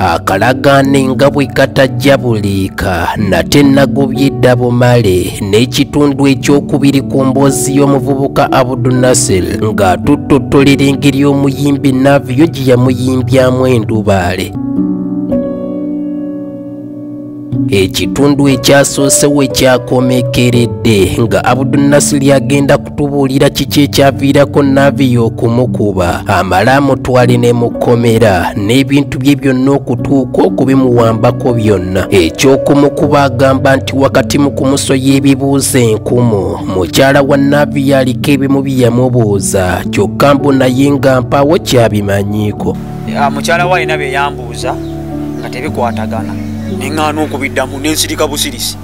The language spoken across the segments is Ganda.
Akalagaane nga bwe katajja buliika nate nagobye dda bumale n'ekitundu ekyokubiri ku mboozi y'omuvubuka Abdu Nasser ng'atuttotolera engeri omuyimbi Navio gye yamuyimbyamu endubaale. Ekitundu ekyasoose we kyakomekeredde nga Abdu Nasser agenda kutubuulira kiki ekyaviirako Navio okumukuba amale amutwale ne mukomera n'ebintu bye byonna okutuuka okubimuwambako byonna. Eky'okumukuba agamba nti wakati mu kumusoya ebibuuzo enkumu mukyala wa Navio aliko ebimu bye yamubuuza kyokka mbu naye nga mpaawo kyabimanyiiko. Mukyala we alina bye yambuuza nga tebikwatagana, neŋŋaana okubiddamu n'ensirika busirisi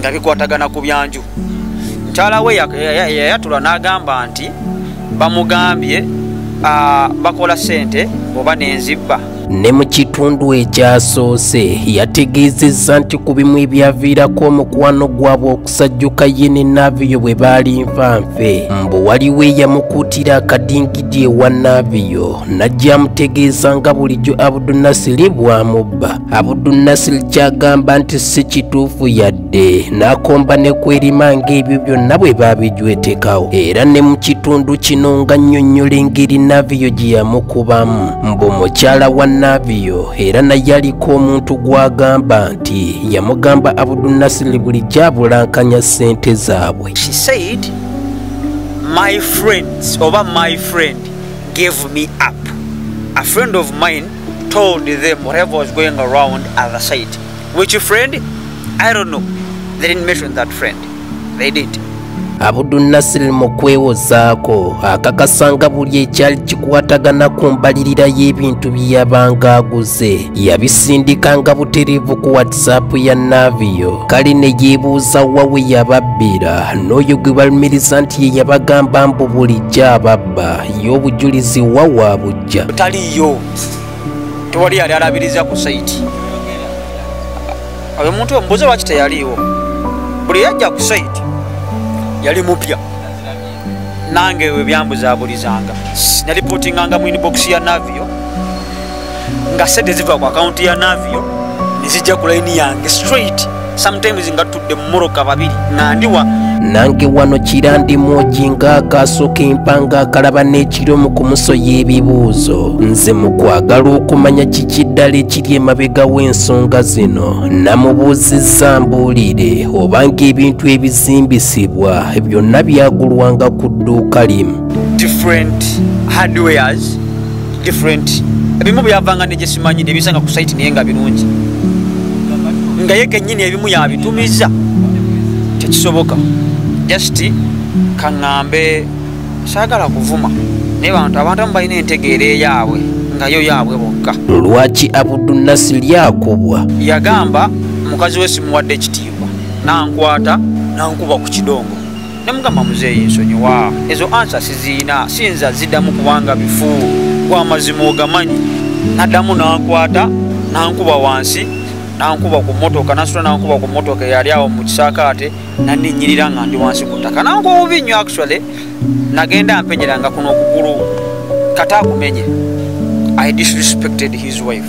nga bikwatagana ku byanju. Mukyala we yayatula n'agamba nti bamugambye bakola ssente oba n'enzibba. Ne mu kitundu ekyasoose yategeezezza nti ku bimu ebyaviirako omukwano gwabwe okusajjuka ye ne Navio bwe baali nfanfe, mbu waliwo eyamukuutira akadingidi ewa Navio n'ajja amutegeeza nga bulijjo Abdu Nasser bw'amubba. Abdu Nasser ky'agamba nti si kituufu yadde, n'akomba ne kwerima ng'ebyo byonna bwe baabijwetekawo. Era ne mu kitundu kino nga nnyonnyola engeri Navio gye yamukubamu, mbu mukyala wa Navio era naye aliko omuntu gw'agamba nti yamugamba Abdu Nasser bulijjo abulankanya ssente zaabwe. She said, my friends oba my friend gave me up. A friend of mine told them whatever was going around at the site. Which friend? I don't know. They didn't mention that friend. They didn't. Abdu Nasser mu kwewozaako akakasanga buli ekyali kikwatagana ku mbalirira y'ebintu bye yabanga aguze yabisindikanga butereevu ku WhatsApp ya Navio. Kale ne yeebuuza wa we yababbira n'oyo gwe balumiriza nti ye yabagamba mbu bulijjo ababba, ye obujulizi wa waabujja. Taliiyo, tewali yali alabiriza ku site. Oyo omuntu omubuuze lwaki teyaliiwo? Buli yajja ku site yali mupya, nange we byambuzabulizanga nalipotinganga mu inbox ya Navio nga sente ziva ku akawunti ya Navio ne zijja ku layini yange straight, sometimes nga tutudde mu mmotoka babiri nga ndiwa. Nange wano kirandi mwogi ng'akaaso k'empanga akalaba n'ekiro mu kumusoya ebibuuzo. Nze mu kwagala okumanya kiki ddala ekiri emabega w'ensonga zino namubuuzizza mbuulire oba ng'ebintu ebizimbisibwa byonna byagulwanga ku dduuka limu. Different hardwares, different ebimu byavanga ne gye simanyi nebisanga ku site naye nga birungi, nga ye kennyini ebimu yabitumiza. Tekisoboka. Just kaŋŋambe saagala kuvuma naye bantu abantu abamu balina entegeera eyaabwe nga yo yaabwe bokka. Lwaki Abdu Nasser yakubwa? Yagamba mukazi we simuwadde ekitiibwa, nankwata nankuba ku kidongo ne mugamba muzeeyi nsonyiwa, ezo ansa siziina siyinza ziddamu kubanga bifu gw'amazima ogamanyi. Naddamu nankwata nankuba wansi, nankuba ku mmotoka, nasula nankuba ku mmotoka eyali awo mu kisaakaate, nanninyirira nga ndi wansi ku ttaka. Nankuba bubi nnyo actually, nagenda mpenyeranga kuno okugulu kata akumenye. I disrespected his wife,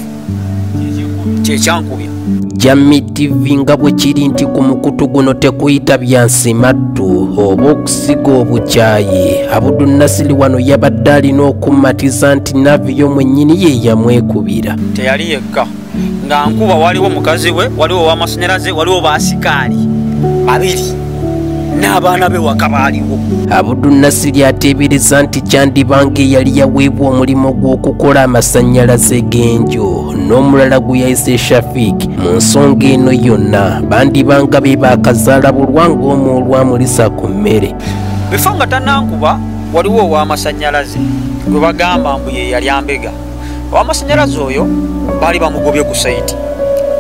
kyekyankubya. Jammy TV nga bwe kiri nti ku mukutu guno tekuyita bya nsimattu oba okusiga obukyayi, Abdu Nasser wano yabadde alina okumatiza nti Navio mwennyini ye yamwekubira. Teyali yekka nga nkuba, waliwo mukazi we, waliwo ow'amasannyalaze, waliwo baasikaali babiri n'abaana be waka baaliwo. Abdu Nasser ateebereza nti kyandibanga eyali yaweebwa omulimu gw'okukola amasannyalaze g'enju n'omulala gwe yayise Shafik mu nsonga eno yonna bandibanga be baakazaala bulwa ng'omu olwamulisa ku mmere. Before nga tannankuba waliwo ow'amasannyalaze gwe bagamba mbu ye yali ambega. Ow'amasannyalaze oyo baali bamugobye ku site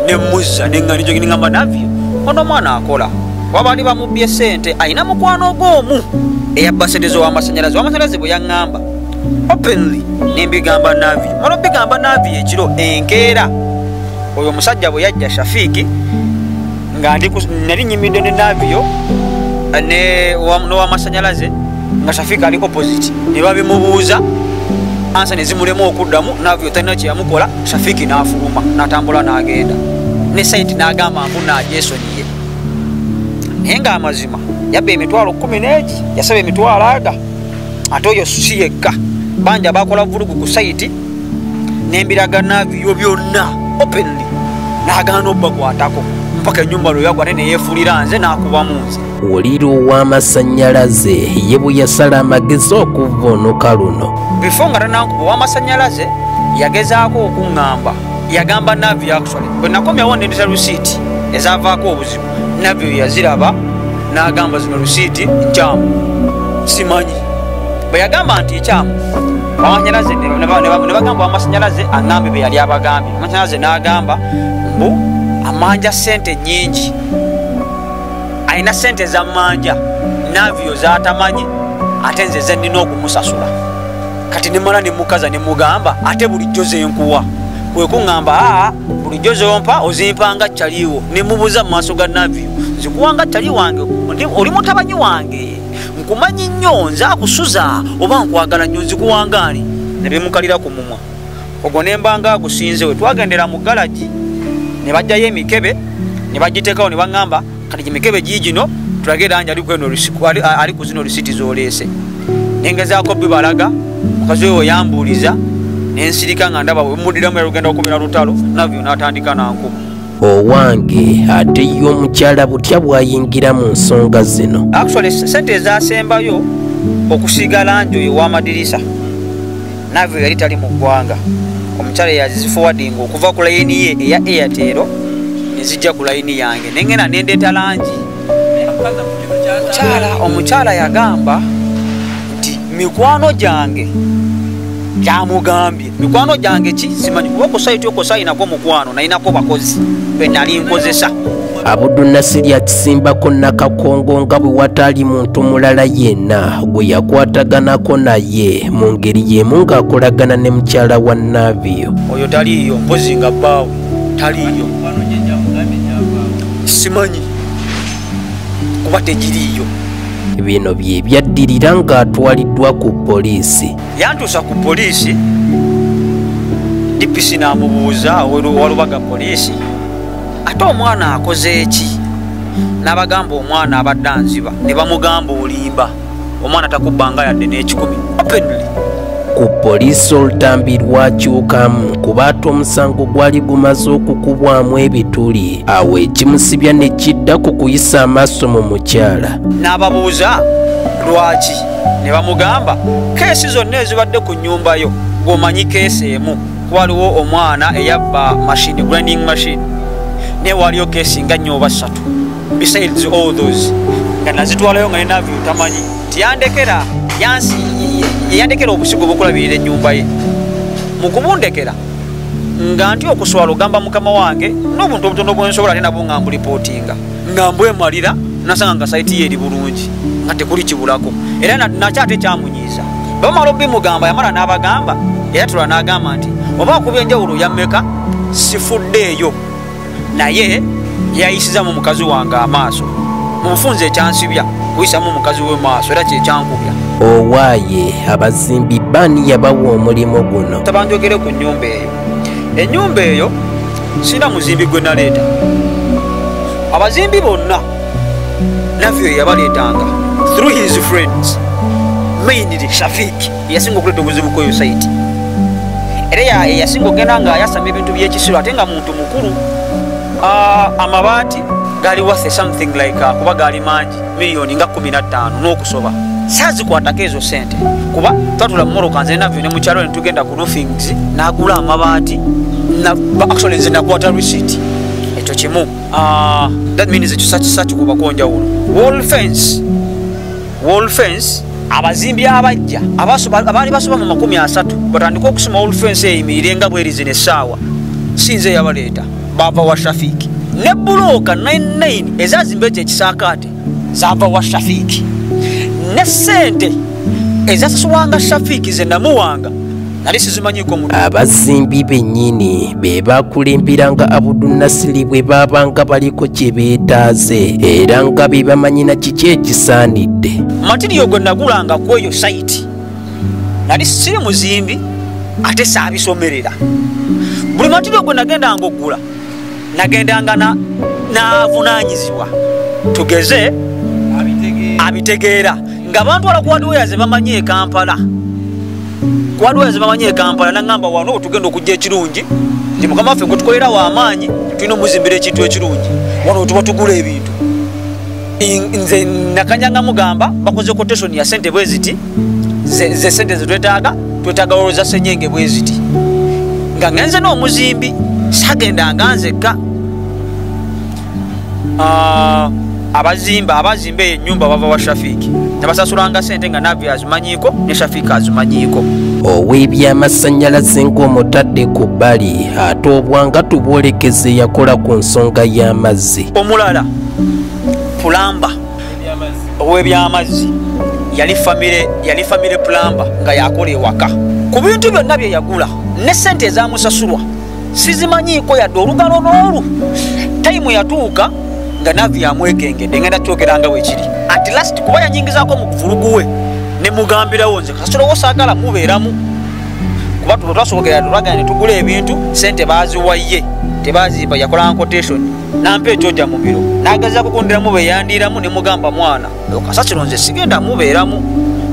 ne muzza neŋŋamba Navio ono omwana akola, kuba baali bamubbye ssente, alina mukwano gw'omu eyabba ssente z'ow'amasannyalaze. Ow'amasannyalaze bwe yaŋŋamba openly ne mbigamba Navio, mala obigamba Navio ekiro enkeera oyo omusajja bwe yajja Shafiki nga nali nnyimidde ne Navio n'ow'amasannyalaze nga Shafiki ali opposite ne babimubuuza. Ansa ne zimulema okuddamu. Navio talina kye yamukola. Shafiki n'afuluma n'atambula n'agenda ne site n'agamba mbu naagyesonyiye, naye ng'amazima yabba emitwalo 11, yasaba emitwalo aga. Ate oyo si yekka, bangi abakola vulugu ku site n'embiraga Navio byonna openly n'agaana obbakwatako mpaka ennyumba lwe yagwa, ate neyeefuulira nze n'akubamu nze. Wulira ow'amasannyalaze ye bwe yasala amagezi okuvvuunuka luno. Before nga tanankuba, ow'amasannyalaze yagezaako okuŋŋamba, yagamba Navio, actually bwe nakomyawo nendesa rusiiti ezaavaako obuzibu, Navio yaziraba n'agamba zino rusiiti nkyamu. Simanyi bwe yagamba nti nkyamu, amasanyalaze ne bagamba amasanyalaze aŋŋambe bye yali abagambye. Amasanyalaze n'agamba mbu amanja sente nnyingi, alina sente zammanja Navio z'atamanyi, ate nze ze nnina okumusasula. Kati nemala nemukaza nemugamba ate bulijjo zenkuwa, kwe kuŋŋamba aa bulijjo zompa ozimpanga kyaliwo. Nemubuuza mu maaso ga Navio, nzikuwanga kyali wange, oli mutabanyi wange, nkumanyi nnyo, nze akusuza oba nkwagala nnyo, nzikuwanga ani? Ne bimukalira ku mumwa ogwo nembanga agusinze. We twagendera mu galagi ne bajjayo emikebe ne bagiteekawo ne baŋŋamba kati emikebe giigino tulage langi ali ku zino risiti z'oleese. Nengezaako bibalaga, mukazi we yambuuliza nensirika nga ndaba bwe muddiramu yalugenda okubeera lutalo. Navio n'atandika nankuba. Owange, ate ye omukyala butya bw'ayingira mu nsonga zino? Actually sente ezasembayo okusiiga langi oyo ow'amadirisa, Navio yali tali mu ggwanga, omukyala yaziforwardinga okuva ku layini ye eya Airtel ne zijja ku layini yange, nengenda nendeeta langi. Omukyala yagamba nti mikwano gyange kyamugambye, mikwano gyange ki simanyi, kuba ku site okwo sayinako mukwano, nayinako bakozi be nali nkozesa. Abudu Nasiri akisimbako nakakongo nga bwe wataali muntu mulala yenna gwe yakwataganako naye mu ngeri y'emu ng'akolagana ne mukyala wa Navio. Oyo taliiyo, mpozi nga bbaawe taliiyo, simanyi kuba tegiriiyo. Bino bye byaddirira ng'atwaliddwa ku poliisi. Yantuusa ku poliisi, DPC n'amubuuza walubaga poliisi ate omwana akoze eki? N'abagamba omwana abadde anziba, ne bamugamba olimba, omwana takubbanga yadde n'ekikumi openly. Ku poliisi olutambi lwakyukamu kuba ate omusango gwali gumaze okukubwamu ebituli, awo ekimusibya ne kidda ku kuyisa amaaso mu mukyala. N'ababuuza lwaki, ne bamugamba keesi zonna ezibadde ku nnyumba yo ng'omanyi keesi emu, waliwo omwana eyabba machine, grinding machine, naye waliyo keesi nga nnya oba ssatu besides all those nga nazitwalayo nga ne Navio tamanyi. Tiyandekera yandekera obusigo obukulabirira ennyumba ye. Mu kubundekera nga nti okuswala ogamba mukama wange n'obuntu obutono bwensobola ate nabwo nga mbulipootinga, nga mbwemalira, nasanga nga sayiti ye eri bulungi nga tekuli kibulako. Era nakyo ate kyamunyiiza. Bamala obimugamba yamala n'abagamba, era tula n'agamba nti oba akuba enjawulo yammeka sifuddeeyo, naye yayisiza mu mukazi wange amaaso. Mu bufunze ekyansibya kuyisamu mukazi we maaso era kyekyankubya. Owaaye, abazimbi baani yabawa omulimu guno? Tabanjogere ku nnyumba eyo. Ennyumba eyo sina muzimbi gwe naleeta. Abazimbi bonna Navio yabaleetanga through his friends, mainly Shafiki yasinga okuleeta obuzibu ku site. Era yasinga okugenda nga ayasama ebintu by'ekisiru ate nga muntu mukulu. Amabaati gali worth something like kuba gali mangi miliyoni nga 15 n'okusoba. Saazikwatako ezo sente kuba twatula mu mmotoka nze Navio ne mukyalo ne tugenda ku roofings n'agula amabaati. Actually nze nakwata receipt ekyo kimu. That means ekyo sakikubako njawulo. Wall fence abazimbi abajja abaali basoba mu 30 batandika okusoma wall fence eyimirire nga bweri zino essaawa, si nze yabaleeta, bava wa Shafiki. Ne bulooka 99 ezazimba ekyo ekisaakaate zaava wa Shafiki, ne ssente ezasasulwanga Shafiki ze namuwanga nali sizimanyiiko muntu. Abazimbi bennyini be bakulembiranga Abudu Nasiri bwe baabanga baliko kye beetaaze era nga be bamanyi na kiki ekisaanidde. Matiriyo gwe nagulanga ku eyo sayiti nali siri muzimbi, Ate saabisomerera. Buli material gwe nagendanga okugula, nagendanga n'avunaanyizibwa. Tugeze abitegeera nga bantwala ku hardware ze bamanyi e Kampala. Ku hardware ze bamanyi e Kampala nangamba wano tugenda okujja ekirungi, nti mukama waffe gwe tukolera w'amaanyi, tulina omuzimbira ekintu ekirungi. Wano tuba tugula ebintu. Nze nakanyanga mugamba bakoze quotation ya sente bwe ziti, ze sente ze twetaaga, twetaaga olwoza senyenge bwe ziti. Nga ngenze n'omuzimbi, sagendanga nzekka. Abazimba ennyumba bava wa Shafiki. Nabasasulanga sente nga Navi azimanyiiko ne Shafiki azimanyiiko. Ow'ebyamasannyalaze ng'omutadde ku bbali, ate obwanga tubwolekeze yakola ku nsonga y'amazzi. Omulala Pulamba ow'ebyamazzi yali famire Pulamba nga yakola ewaka. Ku bintu byonna bye yagula ne sente ezamusasulwa sizimanyiiko yadde olugalo n'olu. Tayimu yatuuka nga Navi amwekengedde, ngenda kyogeranga bwe kiri. At last kuba yanyingizaako mu vulugu we ne mugambirawo nze kasasiro wo saagala mubeeramu. Kuba twasookera tulagana ne tugula ebintu, sente baaziwa ye, tebaazimba, yakola quotation. Nampa ekyoja mu biro, n'agezaako kundiramu bwe yandiramu ne mugamba mwana, kasasiro nze sigenda mubeeramu.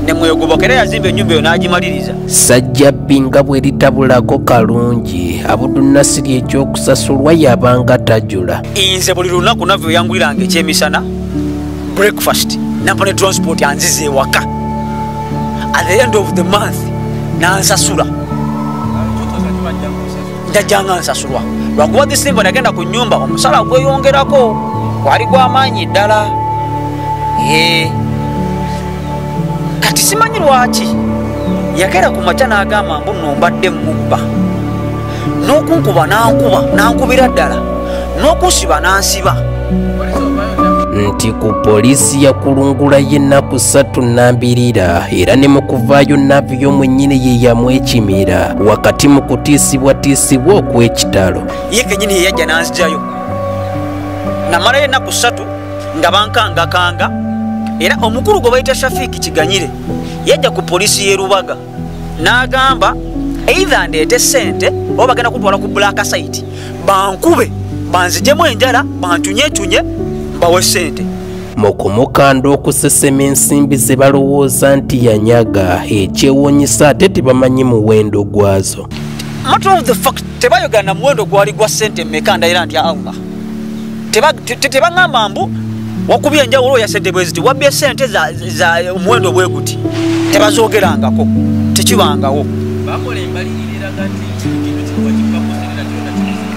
Ne mwegobako era yazimba ennyumba eyo n'agimaliriza. Sajjabbi nga bwe litabulako kalungi, Abudu Nasiri ekyokusasulwa yabanga tajula. Nze buli lunaku Navi oyanguliranga ekyemisana, breakfast, nampa ne transport anziza ewaka. At the end of the month, n'ansasula. Njajjanga nsasulwa. Lwakuba December nagenda ku nnyumba, omusala gweyongerako, gwali gw'amaanyi ddala. Kati simanyi lwaki yakeera ku makya n'agamba mbu nno mbadde mmubba. N'okunkuba n'ankuba, n'ankubira ddala, n'okunsiba n'ansiba. Nti ku poliisi yakulungulayo ennaku 3 nambirira, era ne mu kuvaayo Navi mwennyini ye yamwekimira wakati mu kutiisibwatiisibwa okw'ekitalo. Ye kennyini ye yajja n'anzijayo. Namalayo ennaku 3 nga bankangakanga. Era omukulu gwe bayita Shafiki Kiganyire yajja ku poliisi y'e Rubaga n'agamba either ndeete ssente oba bagenda kutwala ku black site bankube banzijemu enjala bantunyecunye mbawe ssente. Mu kumukanda okusesema ensimbi ze balowooza nti yanyaga, ekyewuunyisa ate tebamanyi muwendo gwazo. Matter of the fact, tebayogera na muwendo gwali gwa ssente mmeka, ndayira nti Allah. Tebaŋŋamba mbu wakubye enjawulo ya ssente bwe ziti, wabbye ssente za omuwendo bwe guti. Tebazoogerangako, tekibangawo.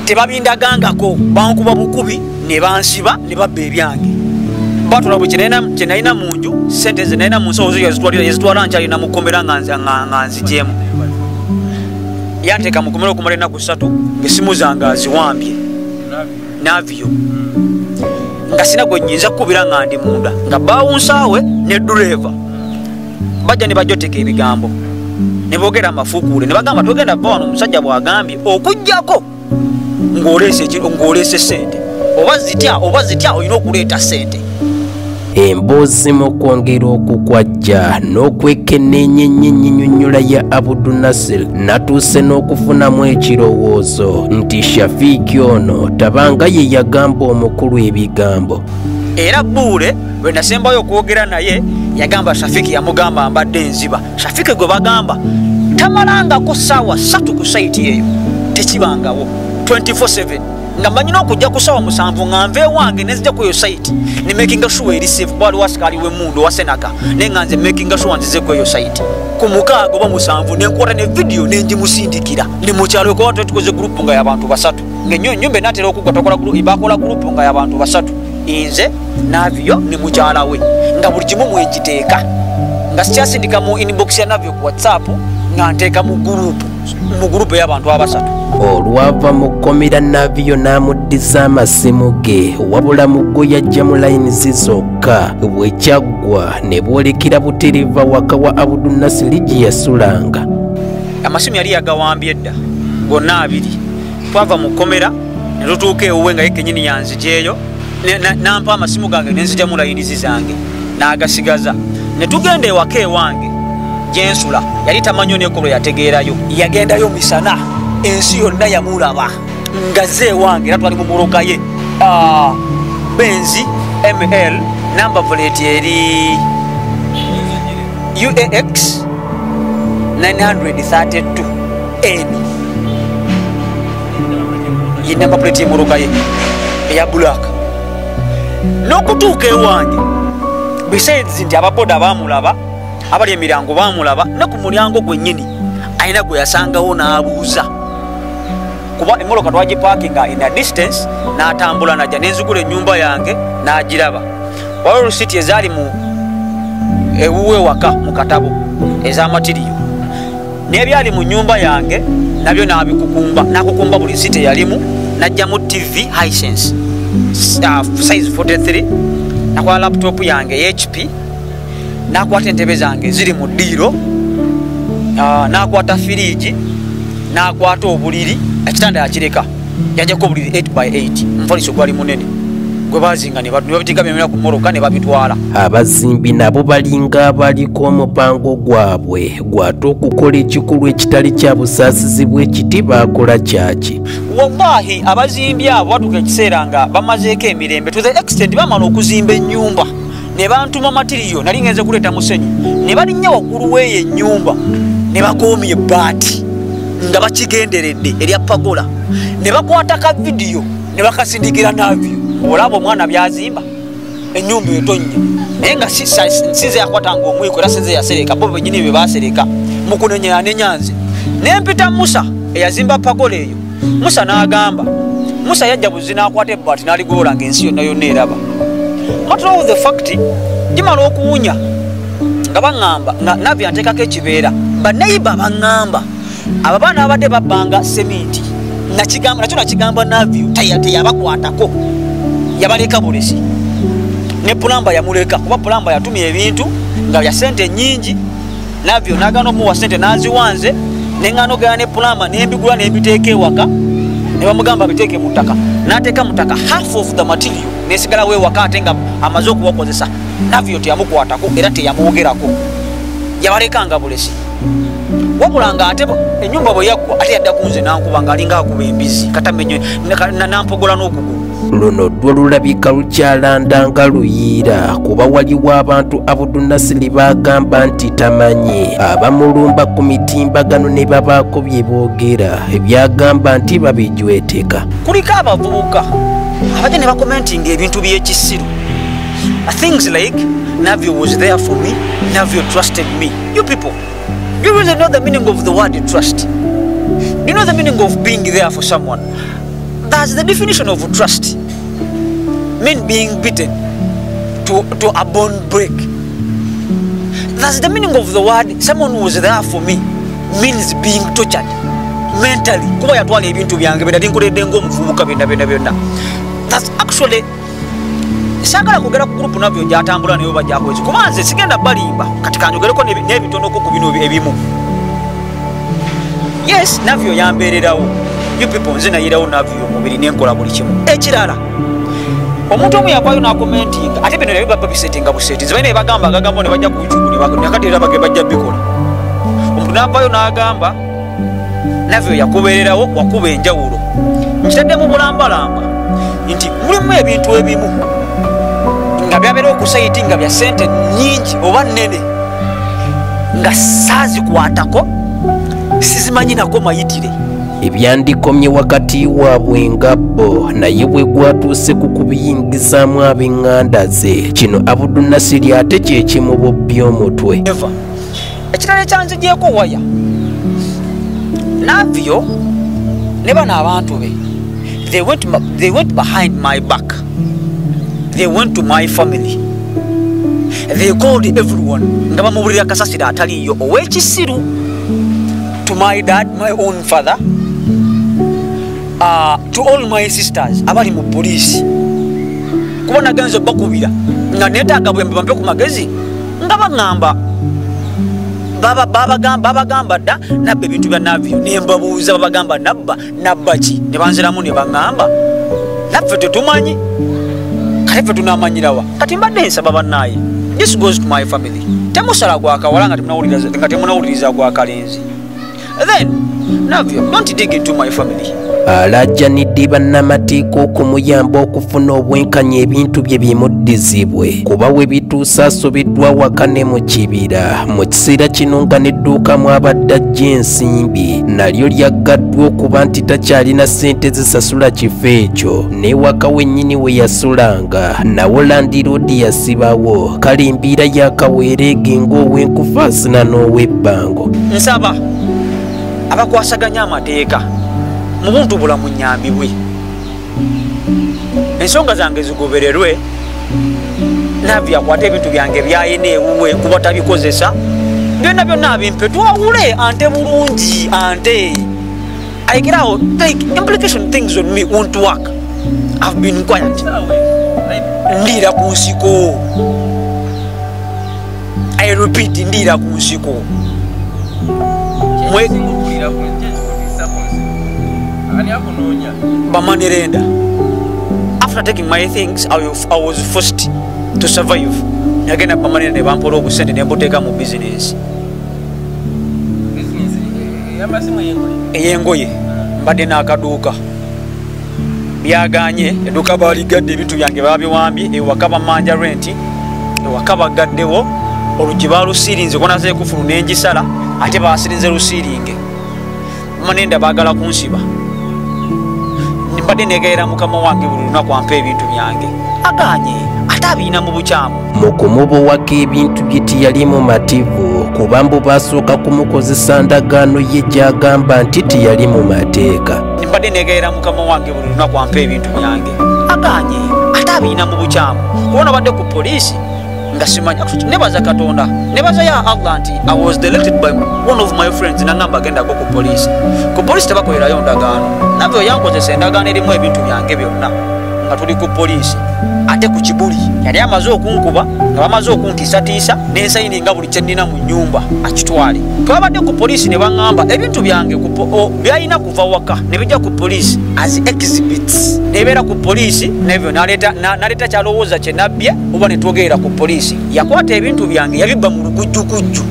Tebabindagangako, bankuba bukubi ne bansiba ne babba ebyange. Batwala bwe kye nalina mu nju, ssente ze nalina mu nsawo zo yazitwala nkyalina mu kkomera nga nzigyemu. Yanteeka mu kkomera okumala ennaku 3 ng'essimu zange aziwambye. Navio. Nga sina gwe nnyinza kukubira nga ndi munda, nga baawunsaawe ne ddereeva. Bajja ne bajoteka ebigambo, ne boogera amafuukuule, ne bagamba togenda va wano omusajja bw'agambye okuggyako ng'oleese ssente. Oba zitya olina okuleeta ssente. Emboozi mu kwongera okukwajja n'okwekenneenya ennyinyonnyola ya Abudu Nasir, natuuse n'okufunamu ekirowoozo nti Shafiki ono tabanga ye yagamba omukulu ebigambo. Era Bbuule lwe nasembayo okwogera naye yagamba Shafiki yamugamba mbadde nziba. Shafiki gwe bagamba tamalangako ssaawa 3 ku sayiti eyo, tekibangawo 24/7. Nga mmanyi n'okujja ku ssaawa 7 nga nva ewange ne nzija ku eyo sayiti ne makinga sure eri safe, kuba waliwo asikaali w'emmundu owa Senaka, naye nga nze makinga sure nzize ku eyo sayiti. Ku 6 oba 7 ne nkwata ne vidiyo ne ngimusindikira. Ndi mu kyalo kuba tukoze gurupu nga y'abantu 3. Ng'ennyumba enaatera okuggwa bakola gurupu nga y'abantu 3. Nze, Navio ne mukyala we, nga buli kimu mwekiteeka. Nga sikyasindika mu inbox ya Navio ku WhatsApp, nga nteeka mu gurupu y'abantu 3. Olwava mu kkomera Navio n'amuddiza amasimu ge, wabula mu go yajja mu layini zokka. Bwe kyaggwa ne boolekera butereeva waka wa Abudu Nasiri gye yasulanga. Amasimu yali yagawambye dda gonna 2. Twava mu kkomera ne tutuuka ewuwe nga ye kennyini yanzigyeyo, nampa amasimu gange ne nzigyamu layini zange n'agasigaza. Ne tugenda ewaka ewange. Gyensula yali tamanyi nekolo yategeerayo, yagendayo misana, ensi yonna yamulaba nga ze ewange, era twali mu mmotoka ye Benz ML, number plate eri UAX 932 N, ye number plate y'emmotoka ye eya black. N'okutuuka ewange, besides nti ababoda bamulaba, abali emirango bamulaba, ne ku mulyango gwennyini alina gwe yasangawo n'abuuza, kuba emmotoka twagipaakinga in a distance, n'atambula najja nenzigula ennyumba yange n'agiraba. Waliwo rusiti ezaali mu ewuwe waka mu katabo ez'amatiriyo, n'ebyali mu nnyumba yange nabyo n'abikukumba, n'akukumba buli risiti eyalimu, n'ajjamu TV Hisense size 43, nakwata laptop yange HP, nakwata entebe zange ziri mu ddiiro, nakwata firiji, nakwata obuliri, ekitanda yakireka, yajjako obuliri 8x8, omufaliso gwali munene gwe bazinga ne babitika byemera ku mmotoka ne babitwala. Abazimbi nabo balinga abaliko omupango gwabwe gwate okukola ekikolwa ekitali kya busaasizi bw'ekiti baakola kyaki. Wallahi abazimbi abo batuuka ekiseera nga bamazeeko emirembe, to the extent bamala okuzimba ennyumba ne bantuma matiriyo, nali ngenze kuleeta musenyu, ne balinnya waggulu w'eyo ennyumba ne bakoomya ebbaati nga bakigenderedde erya pagola, ne bakwata ka vidiyo ne bakasindikira Navio. Olaba omwana byazimba ennyumba etonnya, naye nga sinze yakwatanga omwiko era sinze yasereka, bo bennyini be baasereka mu kunenya yanenya nze. Ne mpita Musa eyazimba pagola eyo, Musa n'agamba, Musa yajja buzi n'akwata ebbaati n'aligolola ng'ensi yonna yonna eraba. Matter of the fact, gimala okuwunya nga baŋŋamba nga Navio anteekako ekibeera, baneiba baŋŋamba abo abaana babadde babbanga seminti, nakyo nakigamba Navio teyabakwatako, yabaleka bulesi. Ne pulamba yamuleka, kuba pulamba yatumya ebintu nga bya ssente nnyingi, Navio n'agaana omuwa ssente n'aziwanze, ne ŋŋaana ogenda ne pulamba n'embigula n'embiteeka ewaka, ne bamugamba biteeke mu ttaka, n'ateeka mu ttaka half of the material n'esigalawo ewaka ate nga amaze okubakozesa. Navio teyamukwatako era teyamwogerako, yabalekanga bulesi. Wabula nga ate ennyumba bwe yaggwa ate yadda ku nze n'ankuba ng'alinga akuba embizi katamenye, n'ampogola n'okugulu. Luno ddwo lulabika lukyalanda nga luyiira, kuba waliwo abantu Abudunasiri baagamba nti tamanyi, abamulumba ku mitimbagano ne babaako bye boogera ebyagamba nti babijweteka. Kuliko abavubuka abajja ne bakomentinga ebintu by'ekisiru, things like Navio was there for me, Navio trusted me. You people, you really know the meaning of the word trust? Do you know the meaning of being there for someone? That's the definition of trust. Mean being beaten to a bone break. That's the meaning of the word someone was there for me, means being tortured mentally. Kuba yatwala ebintu byange bye nali nkoledde ng'omuvubuka byonna byonna byonna. That's actually, saagala kwogera ku group Navio gy'atambula naye oba gy'akwezi, kuba nze sigenda balimba. Kati kanjogereko n'ebitonoko ku bino ebimu. Yes, Navio yambeererawo. You people, nze nayirawo Navio omubiri nenkola buli kimu. Ekirala, omuntu omu yavaayo n'akomentinga, ate bino nabyo baba bisetinga buseti, balina ebagamba agagambo ne bajja ku YouTube nakati era bajja bikola. Omuntu n'avaayo n'agamba Navio yakubeererawo wakuba enjawulo. Nkitadde mu bulambalamba nti mulimu ebintu ebimu nga byabeera okusayiti nga bya ssente nnyingi oba nnene nga saazikwatako, sizimanyi nako mayitire. Ebyandikomye wakati waabwe nga bo, naye bwe gwatuuse ku kubiyingizaamu ab'eŋŋanda ze, kino Abudunasiri ate kye kimubobbya omutwe. Ekirala ekyanzigyeko waya, Navio ne bano abantu be, they went behind my back, they went to my family, they called everyone nga bamubulira kasasiro ataliiyo ow'ekisiru, to my dad, my own father, to all my sisters abali mu poliisi, kuba nagenze bakubira nga neetaaga bwembe bampe ku magezi, nga baŋŋamba babagamba dda nabba ebintu bya Navio, ne mbabuuza babagamba nabba nabba ki, ne banziramu ne baŋŋamba naffe tetumanyi. Kati ffe tunamanyirawa? Kati mbadde nsaba bannaye, this goes to my family, temusala gwakawala nga temunawuliriza gwakalenzi. Then Navio, don't dig into my family. Alaajanidde bannamateeka okumuyamba okufuna obwenkanya ebintu bye bimuddizibwe kuba we bituusa asobeddwa waka ne mu kibira. Mu kiseera kino nga n'edduuka mw'abadde ajja ensimbi nalyo lyaggaddwa okuba nti takyalina ssente zisasula kifo ekyo, n'ewaka wennyini we yasulanga nawo landiroodi yasibawo. Kale embeera yakaweereege ng'ow'enkufaasina n'ow'ebbango. Nsaba abakwasaganya amateeka mu buntu bulamu nnyambibwe, ensonga zange zigobererwe, Navio akwate ebintu byange byayina ewuwe kuba tabikozesa byonna byonna abimpe, twawule ante bulungi ante ayekerawo. Like implication things on me won't work. I've been quiet. Ndiira ku nsiko, I repeat, ndiira ku nsiko. Bamanirenda. After taking my things, I was forced to survive. Nagenda bamanirenda ne bampola obusente ne mbuteeka mu business. Ey'engoye mbadde n'akaduuka, byaganye edduuka baaligadde, ebintu byange babiwambye, ewaka bamanja renti, ewaka bagaddewo oluggi baalusiirinze konaze kufulu n'engisala, ate baasirinze lusiiringe. Manenda baagala kunsiba. Mbadde negayira mukama wange buli lunaku ampa ebintu byange, aganye ate abiina mu bukyamu. Mu kumubowako ebintu bye teyali mumativu kuba mbu baasooka kumukozesa ndagaano ye gy'agamba nti teyali mu mateeka. Mbadde negayira mukama wange buli lunaku ampa ebintu byange, aganye ate abiina mu bukyamu. Kubona badde ku poliisi nga simanyi. Nebaza Katonda, nebaza ya Allah nti I was directed by one of my friends nangamba agendako ku poliisi. Ku poliisi tebakolerayo ndagaano. Navio yankozesa endagaano erimu ebintu byange byonna nga tuli ku poliisi, ate ku kibuli yali amaze okunkuba nga bamaze okuntiisatiisa n'ensayininga buli kye nnina mu nnyumba akitwale. Twabadde ku poliisi ne baŋŋamba ebintu byange byalina kuva waka ne bijja ku poliisi as exhibits, nebeera ku poliisi. Navio n'aleeta kyalowooza kye nabbye oba ne twogerera ku poliisi. Yakwata ebintu byange yabibba mu lukujjukujju,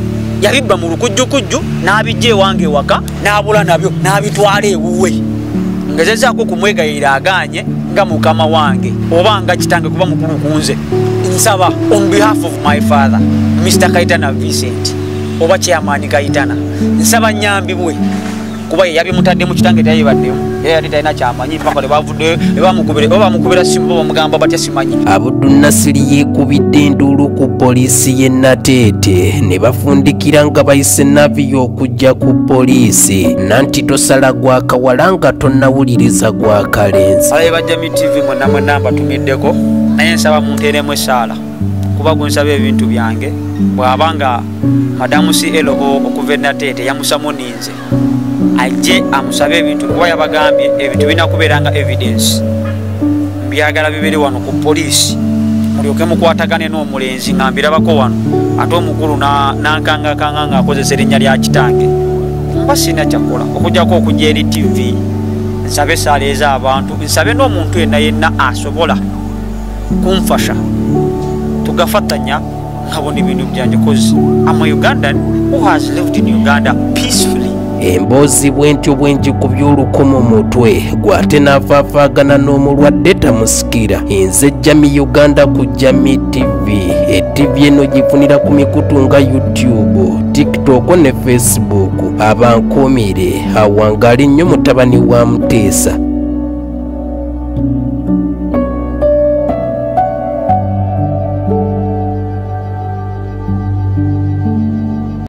yabibba mu lukujjukujju n'abijja ewange ewaka n'abula nabyo n'abitwala ewuwe. Ngezezaako okumwegayirira aganye nga mukama wange oba nga kitange kuba mukulu kunze. Nsaba on behalf of my father Mr. Kaitana Vincent oba chairman Kaitana, nsaba nnyambibwe kuba ye yabimutaddemu, kitange teyabibaddemu, era yali talina kyamanyi paka lwe bamukubira oba bamukubira simu bamugamba batya simanyi. Abdu Nasiri yeekubidde enduulu ku poliisi y'e Nateete ne bafundikira nga bayise Navio okujja ku poliisi nanti tosala gwakawala nga tonnawuliriza gwakalenzi. Abalabi ba Jamii TV mwenna mwenna mbatumiddeko, naye nsaba munteeremu essaala kuba gwe nsaba ebintu byange bw'aba nga madamu CLO okuva e Nateete yamusamuninze ajje amusabe ebintu kuba yabagambye ebintu birina kubeera nga evidence, mbyagala bibeere wano ku poliisi mulyoke mukwatagane n'omulenzi nga mbirabako wano, ate omukulu nankangakanga ng'akozesa erinnya lya kitange. Mba sirina kyakola okuggyako okujja eri TV nsabe essaala ez'abantu, nsabe n'omuntu yenna yenna asobola kunfasha tugafatanya nkabona ebintu byange, cause I'm a Ugandan who has lived in Uganda peacefully. Emboozi bwentyo bwengikubye olukomo mutwe gwate n'afaafaagana n'omulwadde tamusikira. Nze Jamii Uganda ku Jamii TV. E-TV eno gifunira ku mikutu nga YouTube, TikTok ne Facebook. Abankuumire awangaali nnyo mutabani wa Muteesa.